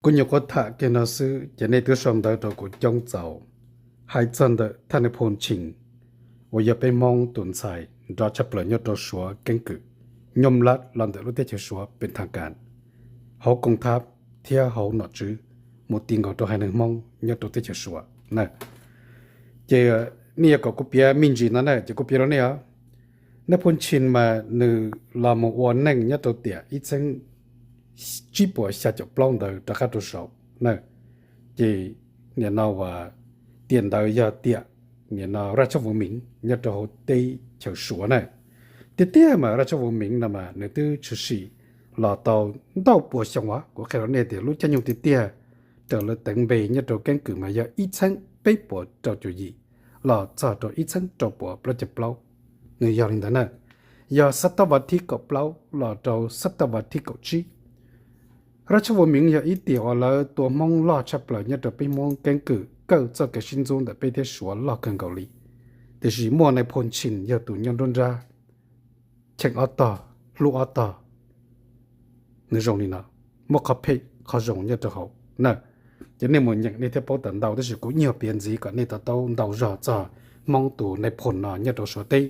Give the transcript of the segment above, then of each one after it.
Kuv nyuam qhuav tham kiag no xwb ces nej twb sau ntawv rau kuv coob txaus hais txog ntawm thaj Nais Phoo Tshis uas yog peb Hmoob tus ntxhais nrov tshaj plaws nyob rau Suav keeb kwm, nyob lab los ntawm lub teb chaws Suav pes thaj kas, hauv koom thab thiab hauv nom tswv, mus ti nkaus rau haiv neeg Hmoob nyob rau teb chaws Suav na. Ces nej yuav kom kuv piav me ntsis no na ces kuv piav rau nej os. Nais Phoo Tshis mas nws los mus ua neej nyob rau tiam ib txheeb tsib puas xya caum plaub ntawd rov qab rau saum na. Ces nim no uas tiam ntawd yog tiam nim no Raj Tsab Voos Miv nyob rau hauv teb chaws Suav na. Tiag tiag mas Raj Tsab Voos Miv no mas nws twb tshwm sim los tau ntau puas xyoo os. Kuv qhia rau nej tias lub caij nyoog tiag tiag raws lawv teev npe nyob rau keeb kwm mas yog ib txheeb peb puas rau caum yim los txog rau ib txheeb rau puas plaub caug plaub. Nws yog li ntawd na, yog xab tab vas thib kaum plaub los rau xab tab vas thib kaum tsib. Raj Tsab Voos Miv yog ib tiam uas lawv tua Hmoob loj tshaj plaws nyob rau peb Hmoob keeb kwm kawj txoj kev sib ntxub ntawm peb thiab Suav loj kawg nkaus li. Tiam sis muaj Nais Phoo Tshis yog tus nyob nruab nrab cheem ob tog, hlub ob tog. Nws zoo li no, muaj qhov phem qhov zoo nyob rau hauv na. Ces nej mus nyeem nej thiaj paub tau ntau, tab sis kuv nyuag piav ntxiv kom nej to taub ntau zog txog Hmoob tus Nais Phoo no nyob rau Suav teb,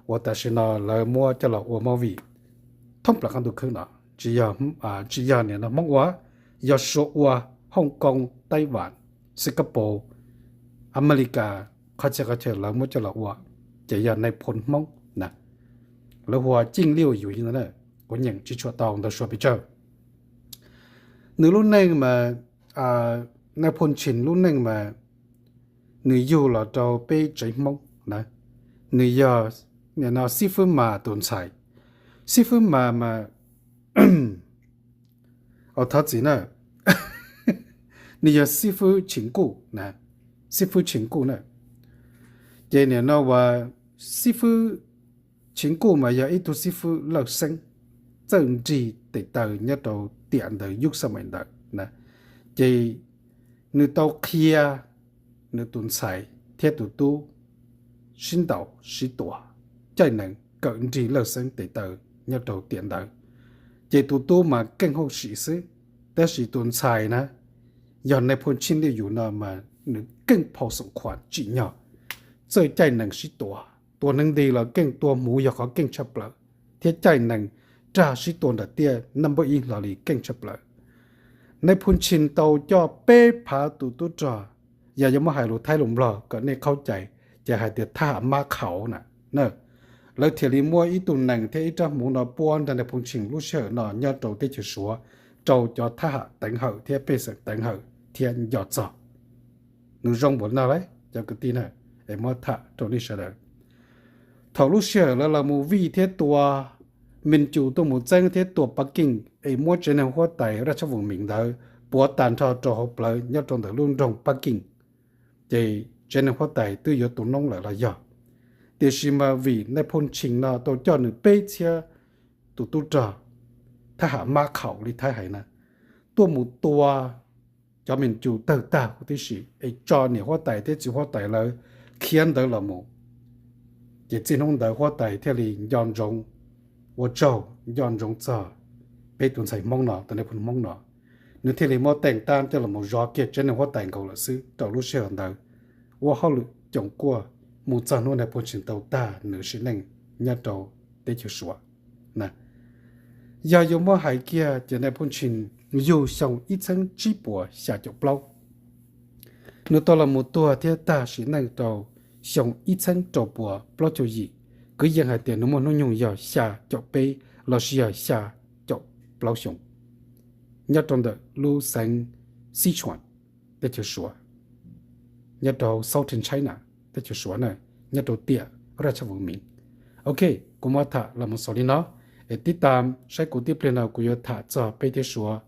uas tam sim no lawv muab coj los ua movie thoob plaws qab ntuj khwb no. Tsis yog, tsis yog nim no Hmoob ua, yog Suav ua, Hooj Koo, Taib Vam, Singapore, Amelikas, qhov txhia qhov chaw lawv muab coj los ua, ces yog Nais Phoo Hmoob na. Lawv hu ua Cij Liuj Yuj no na. Kuv nyeem tsis tshua tau ntawv Suav pes tsawg. Nws lub neej mas, Nais Phoo Tshis lub neej mas nws yug los rau peb tsev Hmoob na. Nws yog nim no xib fwb Mas tus ntxhais. Xib fwb Mas mas, au thov txim na, nws yog xib fwb Tshis Kuj na, xib fwb Tshis Kuj na. Ces nim no uas xib fwb Tshis Kuj mas yog ib tug xib fwb lawj xeeb txawj nrig tes taw nyob rau tiam ntawd yub xab maim ntawd na. Ces nws tau qhia nws tus ntxhais thiab tus tub sib ntaus sib tua, caij nees kawm nrig lawj xeeb tes taw nyob rau tiam ntawd. Ces tus tub mas keej hauj sim xwb, tab sis tus ntxhais na, yog Nais Phoo Tshis Liuj Yuj no mas nws keej phau xoom khuam tsim nyog, txawj caij nees sib tua, tua neeg nti los keej, tua hmuv yog qhov keej tshaj plaws, thiab caij nees rag sib tua nram tiaj naj npawb ib hlo li keej tshaj plaws. Nais Phoo Tshis tau coj peb phav tus tub rog, yog yuav muab hais lus Thaib lus Nplog kom nej qhaub cai, ces hais tias thab ham mab qhauv na. Lawv thiaj li muab ib tug nees thiab ib rab hmuv no puab nrog Nais Phoo Tshis lub sij hawm no nyob rau teb chaws Suav, rau cov thab ham teev hawm thiab pej xeem teev hawm thiab nco txog. Nws zoo npaum no lauj cov kwv tij na, es muab tham rau nej sawv daws. Thaum lub sij hawm lawv los mus vij thiab tua Mis Cus tuaj mus txeeb thiab tua Pab Keej es muab tsev neeg huab tais Raj Tsab Voos Miv ntawd puav tag nrho rau hauv plawv nyob rau ntawm lub nroog Pab Keej, ces tsev neeg huab tais twb yuav tu noob lawm los yog. Tiam sis mas vim Nais Phoo Tshis no tau coj nws peb txhiab tus tub rog, thab ham mab qhauv li Thaib hais na, tuaj mus tua cov Mis Cus tawg tag huv tib si es tso niam huab tais thiab txiv huab tais lawv khiav ntawd los mus. Ces txij hnub ntawd huab tais thiaj li nco ntsoov, ua tsaug nco ntsoov txog peb tus ntxhais Hmoob no, tus Nais Phoo Hmoob no. Nws thiaj li muab teej tab coj los zov kiag tsev neeg huab tais nkaus lawm xwb rau lub sij hawm ntawd. Ua hauj lwm coom kuaj mus txog hnub Nais Phoo Tshis tau tag nws sim neej nyob rau teb chaws Suav. Yog yuav muab hais kiag ces Nais Phoo Tshis yug xyoo ib txheeb tsib puas xya caum plaub. Nws tau los mus tuag thiab tag sim neej rau xyoo ib txheeb rau puas plaub caug yim, kwv yees hais tias nws muaj hnub nyoog yog xya caum peb los sis yog xya caum plaub xyoo, nyob rau ntawm lub xeev Sichuan, teb chaws Suav, nyob rau Southern China, teb chaws Suav na, nyob rau tiam Raj Tsab Voos Miv. Ok, kuv muab tham los mus xaus li no, es tib tas saib kuv tib pliag no kuv yuav tham txog peb thiab Suav,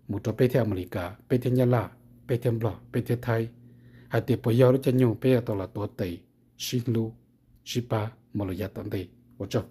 mus rau peb thiab Amelikas, peb thiab Nyab Laj, peb thiab Nplog, peb thiab Thaib, hais tias puas yog lub caij nyoog peb yuav tau los tuav tes sib hlub sib pab mus lawm yav tom ntej. Ua tsaug.